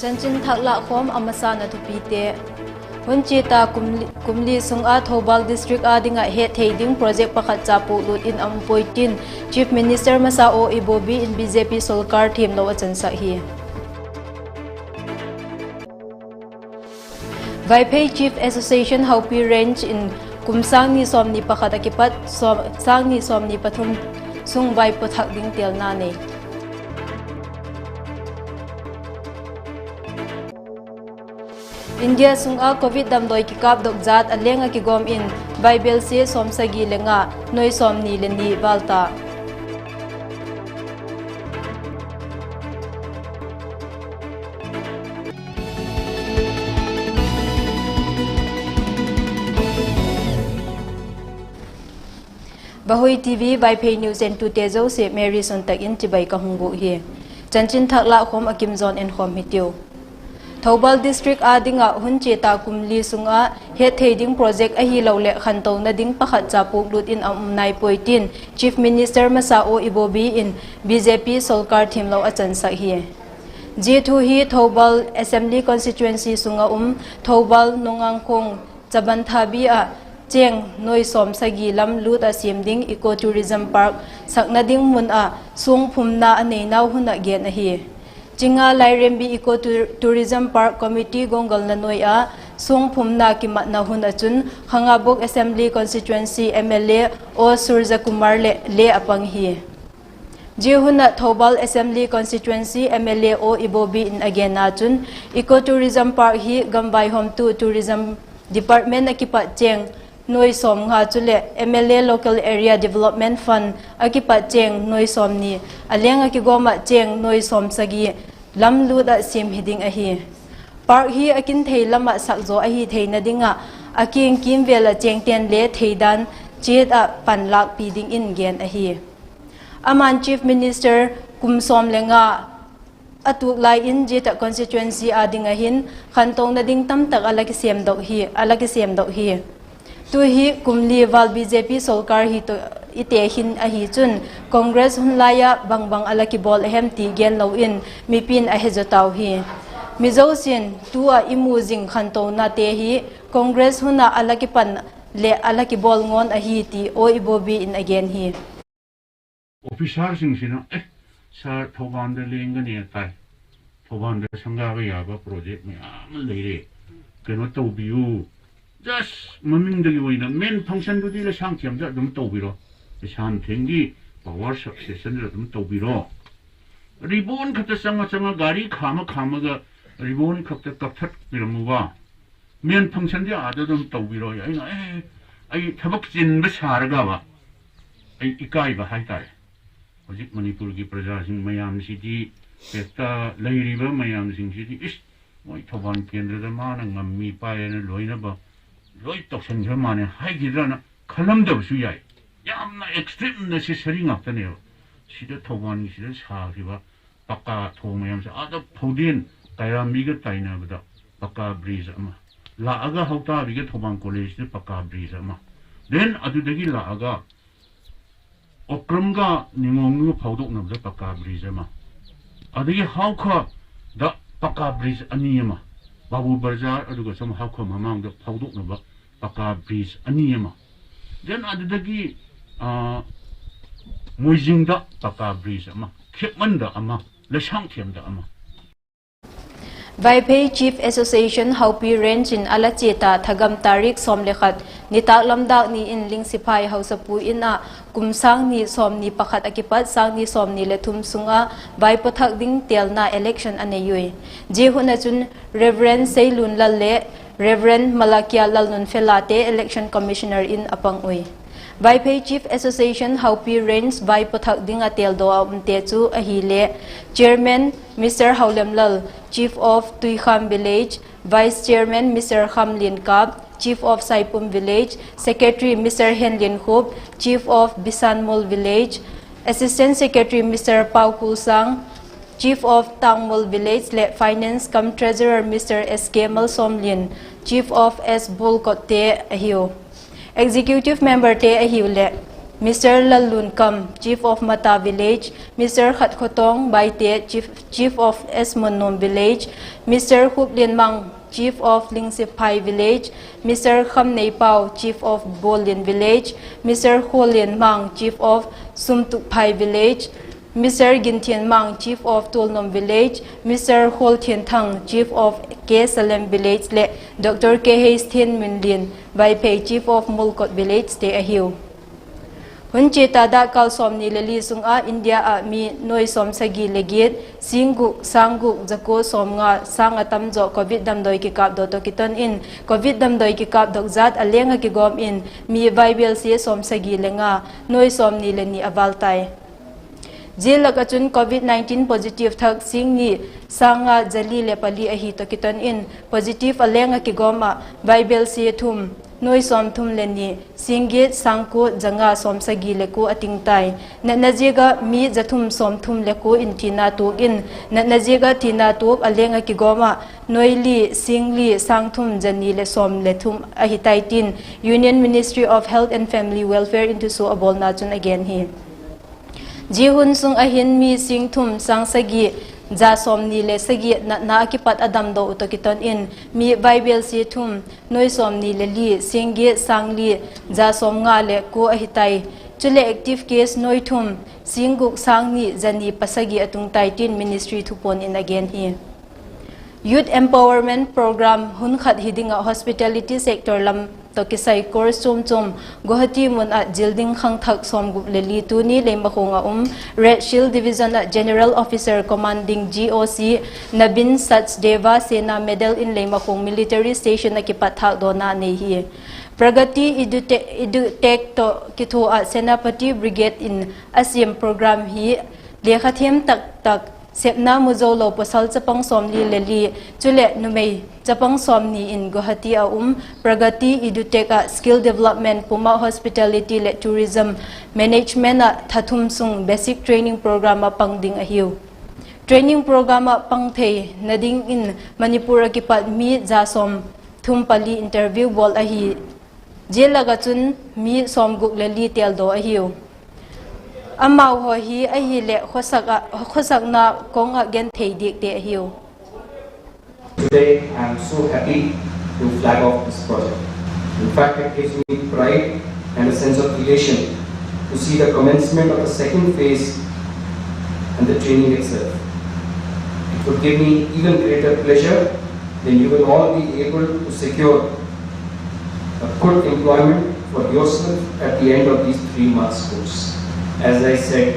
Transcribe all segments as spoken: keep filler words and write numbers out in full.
Chanchin thak lâkkhawm a masa'n a thupite. Hun chia ta kum li, kum li sung ah Thoubal District â ding ah hetthei ding project pakhat cha puaklut in a um puai tin Chief Minister masa Aw Ibobi in B J P sorkar thiamlo a chansak hi. Vaiphei Chief Association Haupi Range in kum sâng ni sawmni pakhat a kipat sawm, sâng ni sawmni pathum sung vai pawthak ding têlna nei. India sung ah Covid damdawi kikâpdok jat a leng ah kigawm in vaibelsia sawmsagi le nga, nuai sawmni le ni vâl ta. Vahui TV Vaiphei news entute zosia Mary Suntak in chibai ka hung bûk hi. Chanchin thak lâkkhawm a kim zaw'n enkhawm hitiu. Thoubal District â ding ah hun chia ta kum li sung ah hetthei ding project ahiloleh khantona ding pakhat cha puaklut in a um nai puai tin Chief Minister masa Aw Ibobi in B J P sorkar thiamlo a chansak hi. Zia thu hi Thoubal Assembly Constituency sung ah um Thoubal Nongangkhong Chabanthabi ah chêng nuai sawmsagi lam lût ah siam ding Eco Tourism Park sakna ding mun ah suangphumna a neinau hun ah gen ahi. Chinga Lairembi Eco Tou-, Tourism Park Committee gonggalna nuai ah suangphumna kimatna hun ah chun Khangabok Assembly Constituency MLA Aw Surjakumar le, le a pang hi. Zia hun ah Thoubal Assembly Constituency MLA Aw Ibobi in a genna chun Eco Tourism Park hi gam vaihawmtu Tourism Department a kipat chêng nuai sawmnga chuleh MLA Local Area Development Fund a kipat chêng nuai sawmni, a leng ah kigawm ah chêng nuai sawmsagi lam lût ah siam hi ding ahi. Park hi a kin thei lam ah sak zaw ahi theina ding ah a kiang kîmvêl ah chêngte'n le theidan chiat ah panlâkpi dingin gen ahi. Ama'n Chief Minister kum sawm le nga a tuak lai in zia tak constituency â ding ah hin khantona ding tamtak a la kisêmdok hi, a la kisêmdok hi. Tu hi kum li vâl BJP sorkar hi tawh i te hin ahi chun Congress hun lai ah bangbang a la kibawl a hem ti genlo in mipi'n a he zaw tau hi. Mi zosia'n tu ah i mu zing khantonate hi Congress hun ah a la kipan leh a la kibawl ngawn ahi ti Aw Ibobi in a gen hi. Officer sing sina, eh, sir, Thoubal da leng ka ne tai. Thoubal da sangga ka ya ba project mayam lei le. Kei no tawh bi u. Just maming da ki wai na. Main function du di la sang thiam da dum tawh bi lo. Isan theng di power substation da dum tawh bi lo. Ribbon khat ta sanga sanga gari khama khama ga ribbon khat ta kap that bi lo mu ba. Main function di a da dum tawh bi lo ya. Ai na, eh, ai thabak chin ba sar ga ba. ꯑꯩ ꯏꯀꯥꯏꯕ ꯍꯥꯏꯇꯥꯔꯦ꯫ ꯍꯧꯖꯤꯛ ꯃꯅꯤꯄꯨꯔꯒꯤ ꯄ꯭ꯔꯖꯥꯁꯤꯡ ꯃꯌꯥꯝꯁꯤꯗꯤ ꯍꯦꯛꯇ ꯂꯩꯔꯤꯕ ꯃꯌꯥꯝꯁꯤꯡꯁꯤꯗꯤ ꯏꯁ ꯃꯣꯏ ꯊꯧꯕꯥꯜ ꯀꯦꯟꯗ꯭ꯔꯗ ꯃꯥꯅ ꯉꯝꯃꯤ ꯄꯥꯏꯌꯦꯅ ꯂꯣꯏꯅꯕ ꯂꯣꯏ ꯇꯧꯁꯟꯈ꯭ꯔ ꯃꯥꯜꯂꯦ ꯍꯥꯏꯈꯤꯗ꯭ꯔꯅ ꯈꯜꯂꯝꯗꯕꯁꯨ ꯌꯥꯏ꯫ ꯌꯥꯝꯅ extreme necessary ꯉꯥꯛꯇꯅꯦꯕ꯫ ꯁꯤꯗ ꯊꯧꯕꯥꯜꯒꯤꯁꯤꯗ ꯁꯥꯈꯤꯕ ꯄꯀꯥ ꯊꯣꯡ ꯃꯌꯥꯝꯁꯦ ꯑꯥꯗ ꯐꯧꯗꯦꯟ ꯀꯥꯏꯔꯥꯝꯕꯤꯒ ꯇꯥꯏꯅꯕꯗ ꯄꯀꯥ bridge ꯑꯃ, ꯂꯥꯛꯑꯒ ꯍꯧꯇꯥꯕꯤꯒ ꯊꯧꯕꯥꯜ ꯀꯣꯂꯦꯖꯇ ꯄꯀꯥ bridge ꯑꯃ, then ꯑꯗꯨꯗꯒꯤ ꯂꯥꯛꯑꯒ ꯑꯣꯀ꯭ꯔꯝꯒ ꯅꯤꯉꯣꯡꯒ ꯐꯥꯎꯗꯣꯛꯅꯕꯗ ꯄꯀꯥ bridge ꯑꯃ, ꯑꯗꯒꯤ ꯍꯥꯎꯈꯗ ꯄꯀꯥ bridge ꯑꯅꯤ ꯑꯃ, ꯕꯥꯕꯨ ꯕꯖꯥꯔ ꯑꯗꯨꯒ ꯁꯨꯝ ꯍꯥꯎꯈ ꯃꯃꯥꯡꯗ ꯐꯥꯎꯗꯣꯛꯅꯕ ꯄꯀꯥ bridge ꯑꯅꯤ ꯑꯃ, then ꯑꯗꯨꯗꯒꯤ, ꯑ, ꯃꯣꯏꯖꯤꯡꯗ ꯄꯀꯥ bridge ꯑꯃ, ꯈꯦꯛꯃꯟꯗ ꯑꯃ, ꯂꯩꯁꯥꯡꯊꯦꯝꯗ ꯑꯃ꯫ Vaiphei Chief Association Haupi Range in a la chia ta thagam tarik sawm le khat nitâk lam dâk ni in Lingsiphai Hausapu In ah kum sâng ni sawmni pakhat a kipat sâng ni sawmni le thum sung ah vaipuathak ding têlna election a nei ui. Zia hun ah chun Reverend Seilunlal le Reverend Malakia Lalnunfelate Election Commissioner in a pang ui. Vaiphei Chief Association Haupi Range vaipuathak ding a têldaw a umte chu ahile, Chairman Mister Haulemlal, Chief of Tuikham Village, Vice Chairman Mister Khamlienkap, Chief of Saipum Village, Secretary Mister Henlienkhup, Chief of Bisanmol Village, Assistant Secretary Mister Paukulsang, Chief of Tangmol Village leh Finance cum Treasurer Mister S K Malsawmlien, Chief of S Bulkotte ahiu. Executive memberte ahiu leh Mister Lallunkam, Chief of Mata Village, Mister Khatkhotong Baite, Chief, Chief of S Monnom Village, Mister Khuplianmang, Chief of Lingsiphai Village, Mister Khamneipau, Chief of Bolin Village, Mister Khualianmang, Chief of Sumtukphai Village, Mister Ginthianmang, Chief of Tualnom Village, Mister Khualthianthang, Chief of K Salem Village leh Doctor K H Thenminlin, Vaiphei, Chief of Molkot Village te ahiu. Hun chia ta dakkal sawmni le li sung ah India ah mi nuai sawmsagi le giat, sîng guk, sâng guk, za kua, sawmnga, sâng a tam zaw Covid damdawi kikâpdok tawh kiton in, Covid damdawi kikâpdok zat a leng ah kigawm in mi vaibelsia sawmsagi le nga, nuai sawmni le ni a vâl tai. Zia lak ah chun Covid nineteen positive thak sîng ni, sâng nga, za li leh pali ahi tawh kiton in positive a leng ah kigawm ah vaibelsia thum, nuai sawmthum le ni, sîng giat, sâng kua, za nga, sawmsagi le kua a ting tai. Natna ziak ah mi za thum sawmthum le kua in thina tuak in, natna ziak ah thina tuak a leng ah kigawm ah nuai li, sîng li, sâng thum, za ni leh sawm le thum ahi tai tin Union Ministry of Health and Family Welfare in thusua a bawlna chun a gen hi. Zia hun sung ah hin mi sîng thum, sâng sagi, za sawmni leh sagi natna a kipat a damdaw uh tawh kiton in mi vaibelsia thum, nuai sawmni le li, sîng giat, sâng li, za sawmnga leh kua ahi tai. Chuleh active case nuai thum, sîng guk, sâng ni, za ni, pasagi a tung tai tin Ministry thupuan in a gen hi. Youth Empowerment Program hun khat hi ding ah hospitality sector lam tawh kisai course chuam chuam Guwahati mun ah zil ding khangthak sawmgup le li tuni Leimakhong ah um Red Shield Division ah General Officer Commanding G O C Nabin Sachdeva Sena Medal in Leimakhong Military Station ah kipat thâkdawna nei hi. Pragati Edute-, Edutech tawh kithua ah Senapati Brigade in a siam program hi lekha thiam tak tak, sepna mu zo lo pawsal chapang sawmli le li, chuleh numei chapang sawmni in Guwahati a um Pragati Edutech ah skill development pum ah hospitality leh tourism management ah tha thum sung basic training program ah pang ding ahiu. Training program ah pang theina dingin Manipur ah kipat mi za sawmthum pali interview bawl ahi. Zia lak ah chun mi sawmguk le li têldaw ahiu. Amau haw hi ahileh khawsak ah, khawsakna kawng ah genthei diakte ahiu. Today, I am so happy to flag off this project. In fact, it gives me pride and a sense of elation to see the commencement of the second phase and the training itself. It would give me even greater pleasure, then you will all be able to secure a good employment for yourself at the end of these three months course. As I said,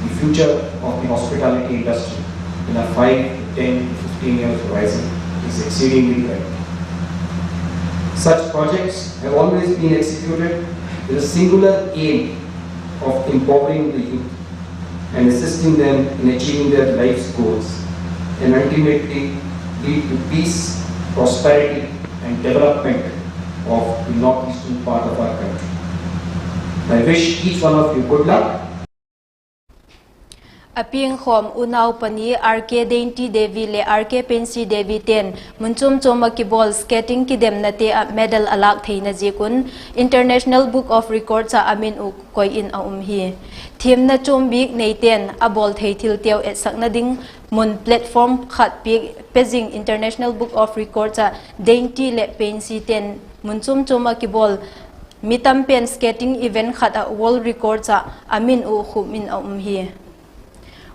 the future of the hospitality industry in a five to ten to fifteen years horizon is exceedingly bright. Such projects have always been executed with a singular aim of empowering the youth and assisting them in achieving their life's goals and ultimately lead to peace, prosperity, and development of the northeastern part of our country. I wish each one of you good luck. A piangkhawm unau pani R K Dainty Devi leh R K Pensi Devi te'n mun chuam chuam ah kibawl skating kidemnate ah medal a lâk theina ziak un International Book of Records ah a min uh koi in a um hi. Thiamna chuam bik neite'n a bawl thei thilteu etsakna ding mun platform khat pe zing International Book of Records ah Dainty leh Pensi te'n mun chuam chuam ah kibawl mi tam pen skating event khat ah world records ah a min uh khum in a um hi.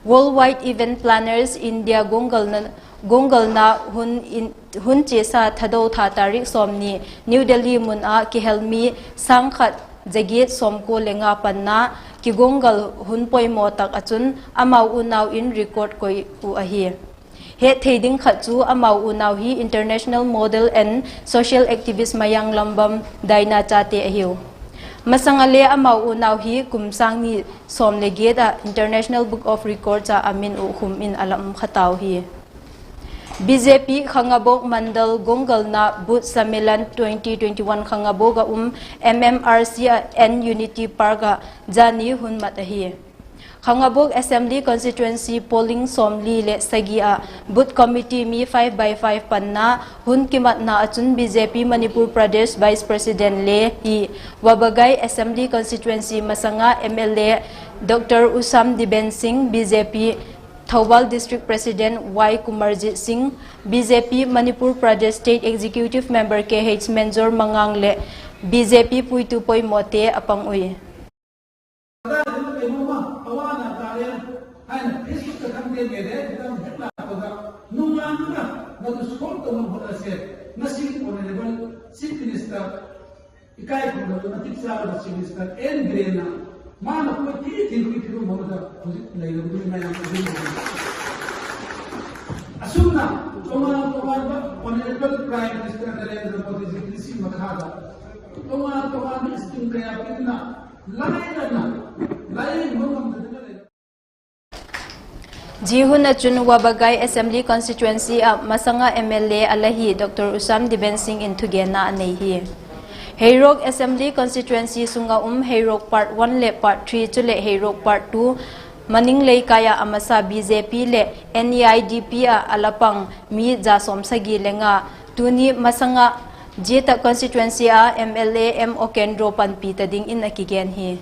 Worldwide Event Planners India guanggalna, guanggalna hun in, hun chiasa Thadou tha tarik sawmni New Delhi mun ah kihel mi sâng khat za giat sawmkua le nga panna kiguanggal hun poimaw tak ah chun amau unau in record koi uh ahi. Hetthei ding khat chu amau unau hi international model and social activist Mayanglambam Daina chate ahiu. Masang a le amau unau hi kum sâng ni sawm le giat ah International Book of Records ah a min uh khum in a la um kha tau hi. B J P Khangabok Mandal guanggalna Booth Sammelan twenty twenty-one Khangabok ah um M M R C ah N Unity Park ah zani hun mat ahi. Khangabok Assembly Constituency polling sawmli leh sagi ah Booth Committee mi five by five panna hun kimatna ah chun B J P Manipur Pradesh Vice President le hi Wabagai Assembly Constituency masang ah M L A Doctor Usam Diben Singh, B J P Thoubal District President Y Kumarjit Singh, B J P Manipur Pradesh State Executive Member K H Menjor Mangang leh B J P puitu poimawte a pang ui. ꯑꯁꯨꯝꯅ ꯇꯣꯉꯥꯟ ꯇꯣꯉꯥꯟꯕ Honourable Prime Minister Narendra ꯃꯣꯗꯤꯒꯤ ꯂꯨꯆꯤꯡ ꯃꯈꯥꯗ ꯇꯣꯉꯥꯟ ꯇꯣꯉꯥꯟꯕ scheme ꯀꯌꯥ ꯄꯤꯗꯨꯅ ꯂꯥꯏꯔꯅ ꯂꯥꯏꯌꯦꯡꯕ ꯉꯝꯗꯗꯨꯅ ꯂꯩ꯫ Zia hun ah chun Wabagai Assembly Constituency ah masang ah M L A a la hi Doctor Usam Diben Singh in thugenna a nei hi. Heirok Assembly Constituency sung ah um Heirok Part one leh Part three chuleh Heirok Part two Maning Leikai ah a masa B J P leh N E I D P ah a la pang mi za sawmsagi le nga tuni masang ah zia tak constituency ah M L A M Okendro panpi ta dingin a kigen hi.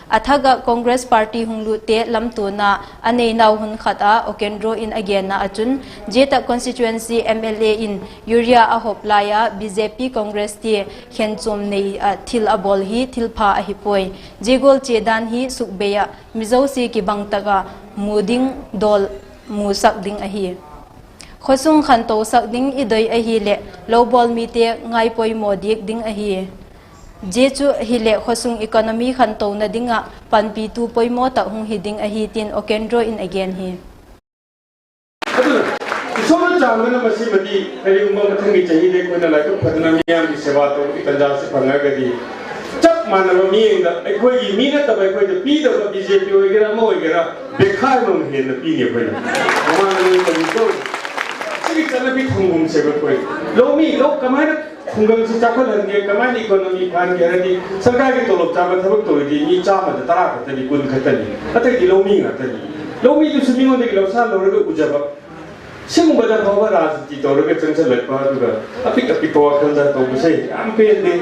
A thak ah Congress Party hung lutte lamtuana a neinau hun khat ah Okendro in a genna ah chun zia tak constituency M L A in urea a hop lai a B J P Congress ti khenchuam nei ah thil a bawl hi thilpha ahi puai. Zia gual chia dan hi sukbei ah mi zosia kibang tak ah mu ding dawl musak ding ahi. Khawsung khantosak ding i doi ahileh lo bawl mite ngaipoimaw diak ding ahi. Zia chu hileh khawsung economy khantona ding ah panpitu poimaw tak hung hi ding ahi tin Okendro in a gen hi. ꯑꯗꯨꯅ ꯏꯁꯣꯔꯅ ꯆꯥꯟꯕꯅ ꯃꯁꯤꯃꯗꯤ ꯀꯔꯤꯒꯨꯝꯕ ꯃꯊꯪꯒꯤ ꯆꯍꯤꯗ ꯑꯩꯈꯣꯏꯅ ꯂꯥꯏꯕꯛ ꯐꯗꯨꯅ ꯃꯤꯌꯥꯝꯒꯤ ꯁꯦꯕꯥ ꯇꯧꯕꯒꯤ ꯇꯥꯟꯖꯥ ꯑꯁꯤ ꯐꯪꯉꯒꯗꯤ ꯆꯞ ꯃꯥꯟꯅꯕ ꯃꯤꯠꯌꯦꯡꯗ ꯑꯩꯈꯣꯏꯒꯤ ꯃꯤ ꯅꯠꯇꯕ ꯑꯩꯈꯣꯏꯗ ꯄꯤꯗꯕ ꯕꯤ ꯖꯦ ꯄꯤ ꯑꯣꯏꯒꯦꯔꯥ ꯑꯃ ꯑꯣꯏꯒꯦꯔꯥ ꯕꯦꯈꯥꯏ ꯑꯃꯃꯝ ꯍꯦꯟꯅ ꯄꯤꯅꯤ ꯑꯩꯈꯣꯏꯅ꯫ ꯃꯃꯥꯡꯗ ꯅꯣꯏ ꯇꯧꯏꯀꯣ꯫ ꯁꯤꯒꯤ ꯆꯠꯅꯕꯤ ꯊꯝꯒꯨꯝꯁꯦꯕ ꯑꯩꯈꯣꯏ꯫ ꯂꯧꯃꯤ, ꯂꯧ ꯀꯃꯥꯏꯅ ꯈꯨꯡꯒꯪꯁꯤ ꯆꯥꯎꯈꯠꯍꯟꯒꯦ, ꯀꯃꯥꯏꯅ economy ꯐꯍꯟꯒꯦ ꯍꯥꯏꯔꯗꯤ ꯁꯔꯀꯥꯔꯒꯤ ꯇꯣꯂꯣꯞ ꯆꯥꯕ ꯊꯕꯛ ꯇꯧꯔꯤꯗꯤ ꯃꯤ ꯆꯥꯝꯃꯗ ꯇꯔꯥ ꯈꯛꯇꯅꯤ, ꯀꯨꯟ ꯈꯛꯇꯅꯤ꯫ ꯑꯇꯩꯗꯤ ꯂꯧꯃꯤ ꯉꯥꯛꯇꯅꯤ꯫ ꯂꯧꯃꯤꯗꯨꯁꯨ ꯃꯤꯉꯣꯟꯗꯒꯤ ꯂꯧꯁꯥꯟ ꯂꯧꯔꯒ ꯎꯖꯕ꯫ ꯁꯤꯒꯨꯝꯕꯗ ꯐꯥꯎꯕ ꯔꯥꯖꯅꯤꯇꯤ ꯇꯧꯔꯒ ꯆꯪꯁꯤꯜꯂꯛꯄ, ꯑꯗꯨꯒ ꯑꯄꯤꯛ ꯑꯄꯤꯛꯄ ꯋꯥꯈꯜꯗ ꯇꯧꯕꯁꯦ ꯌꯥꯝ ꯄꯦꯟꯗꯦ꯫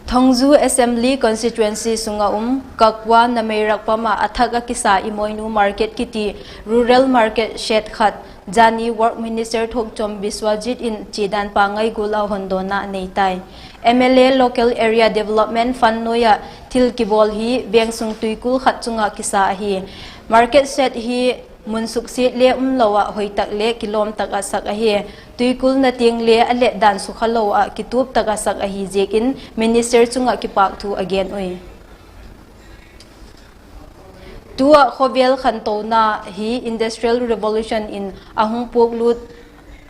Thongju Assembly Constituency sung ah um Kakwa Nameirak pam ah a thak ah kisa Imoinu Market kiti rural market shed khat zani Work Minister Thokchom Biswajit in chiadan pa ngaigual ah hondawna a nei tai. M L A Local Area Development Fund nuai ah thil kibawl hi vengsung tuikul khat chung ah kisa ahi. Market shed hi mun suksiat le umlo ah hoi tak le kilawm tak ah sak ahi. Tuikulna tiang le a let dan sukha lo ah kitup tak ah sak ahi ziakin Minister chung ah kipâk thu a gen ui. Tu ah khawvel khantona hi Industrial Revolution in a hung puaklut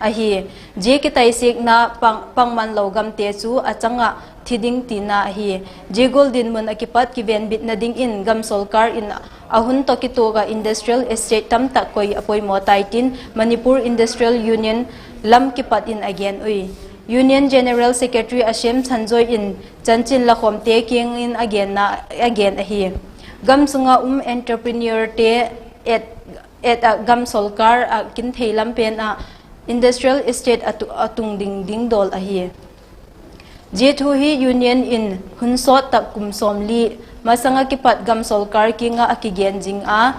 ahi. Zia kitaisiakna pang, pangman lo gamte chu a chang ah thi ding tina ahi. Zia gual dinmun ah kipat kivenbitna dingin gam sorkar in a hun tawh kituak ah industrial estate tamtak koi a poimaw tai tin Manipur Industrial Union lam kipat in a gen ui. Union General Secretary Ashem Sanjoy in chanchin lakhawmte kiang in a gen ahi. Gam sung ah um entrepreneurte et, et ah gam sorkar ah kin thei lam pen ah industrial estate a tu, a tung ding ding dawl ahi. Zia thu hi Union in hun sawt tak kum sawmli masang ah kipat gam sorkar kiang ah a kigen zing a,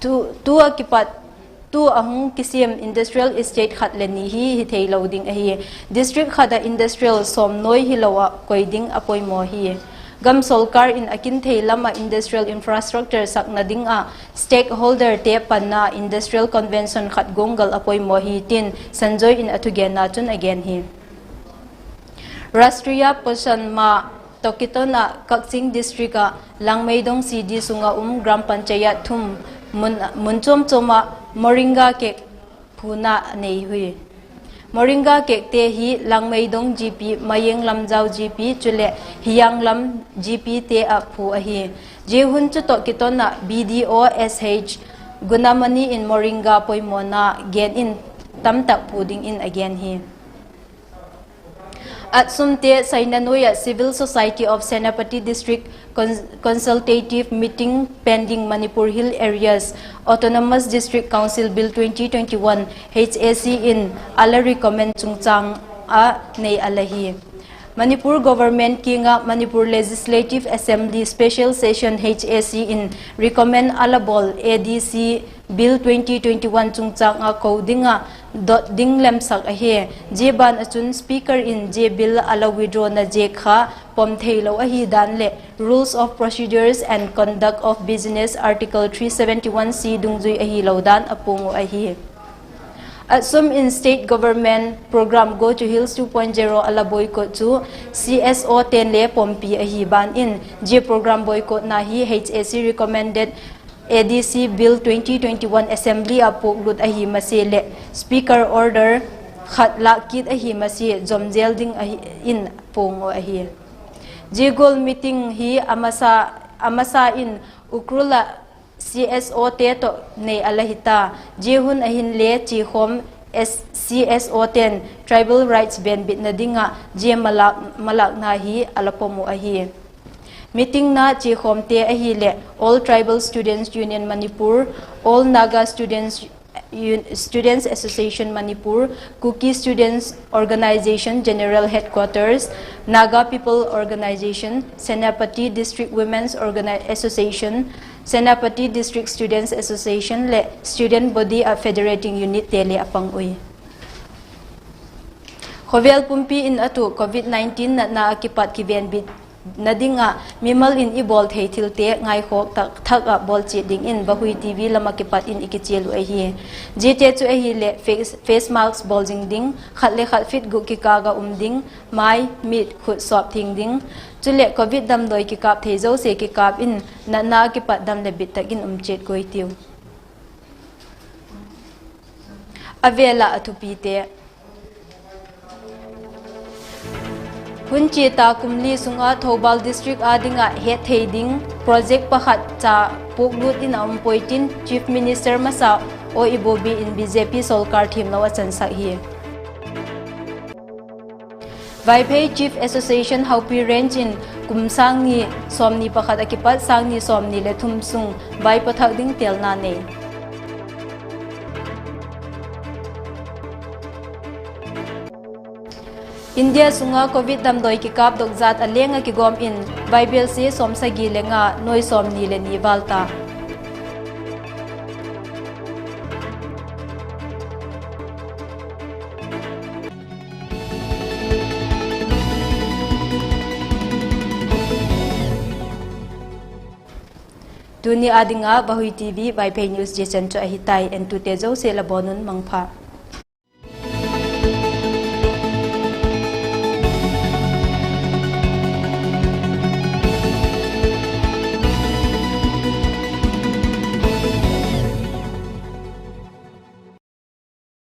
tu, tu ah kipat tu a hung kisiam industrial estate khat le ni hi hi theilo ding ahi. District khat ah industrial sawmnuai hilo ah koi ding a poimaw hi. Gam sorkar in a kin thei lam ah industrial infrastructure sakna ding ah stakeholderte panna industrial convention khat guanggal a poimaw hi tin Sanjoy in a thugenna chun a gen hi. Rashtriya Poshan Maah tawh kiton ah Kakching District ah Langmeidong C D sung ah um Gram Panchayat thum mun, mun chuam chuam ah Moringa cake phuna a nei ui. Moringa cakete hi Langmeidong G P, Mayeng Lamjao G P chuleh Hiyanglam G Pte ah phu ahi. Zia hun chu tawh kiton ah B D O S H Gunamani in Moringa poimawna gen in tamtak phu dingin a gen hi. Atsumte saina nuai ah Civil Society of Senapati District Cons-, Consultative Meeting Pending Manipur Hill Areas Autonomous District Council Bill twenty twenty-one, H A C in a la recommend chungchâng ah nei a la hi. Manipur Government kiang ah Manipur Legislative Assembly Special Session, H A C in recommend a la bawl A D C Bill twenty twenty-one chungchâng ah ko ding ah dot ding lemsak ahi. Zia ban ah chun Speaker in zia bill a la withdraw na ziak kha pom theilo ahi dan leh Rules of Procedures and Conduct of Business Article three seventy-one C dungzui ahilo dan a puang uh ahi. Atsum in State Government program Go to Hills two point zero a la boycott chu C S O te'n le pompi ahi ban in, zia program boycott na hi H A C recommended A D C Bill twenty twenty-one Assembly ah puaklut ahi masia leh Speaker order khat lâk kit ahi masia zom zel ding ahi in puang uh ahi. Zia gual meeting hi a masa, a masa in Ukhrul ah C S O te tawh nei a la hi ta. Zia hun ah hinle chiakhawm S-, C S O te'n tribal rights venbitna ding ah zia malâk, malâkna hi a la pom uh ahi. Meeting na chiakhawmte ahileh All Tribal Students Union Manipur, All Naga Students U-, Students Association Manipur, Kuki Students Organisation General Headquarters, Naga People Organisation, Senapati District Women's Organi-, Association, Senapati District Students Association leh student body ah federating unit te le a pang ui. Khawvel pumpi in a tu Covid nineteen natna a kipat kivenbitna ding ah mimal in i bawl thei thilte ngaikhawk tak thak ah bawl chiat dingin Vahui T V lam ah kipat in i kichial uh ahi. Ziate chu ahileh face, face mask bawl zing ding, khat le khat feet guk kikâl ah um ding, mai, mit, khut sawp thiang ding, chuleh Covid damdawi kikâp thei zosia kikâp in natna a kipat dam leh bit tak in um chiat koi tiu. A vêl ah a thupite. Hun chia ta kum li sung ah Thoubal District â ding ah hetthei ding project pakhat cha puaklut in a um puai tin Chief Minister masa O Ibobi in B J P sorkar thiamlo a chansak hi. Vaiphei Chief Association Haupi Range in kum sâng ni sawmni pakhat a kipat sâng ni sawmni leh thum sung vai pawthak ding telna nei. India sung ah Covid damdawi kikâpdok zat a leng ah kigawm in vaibelsia sawmsagi le nga nuai sawmni le ni val ta. Tuni â ding ah Vahui T V Vaiphei News zia chan chu ahi tai. Entute zosia la bawn un mangpha.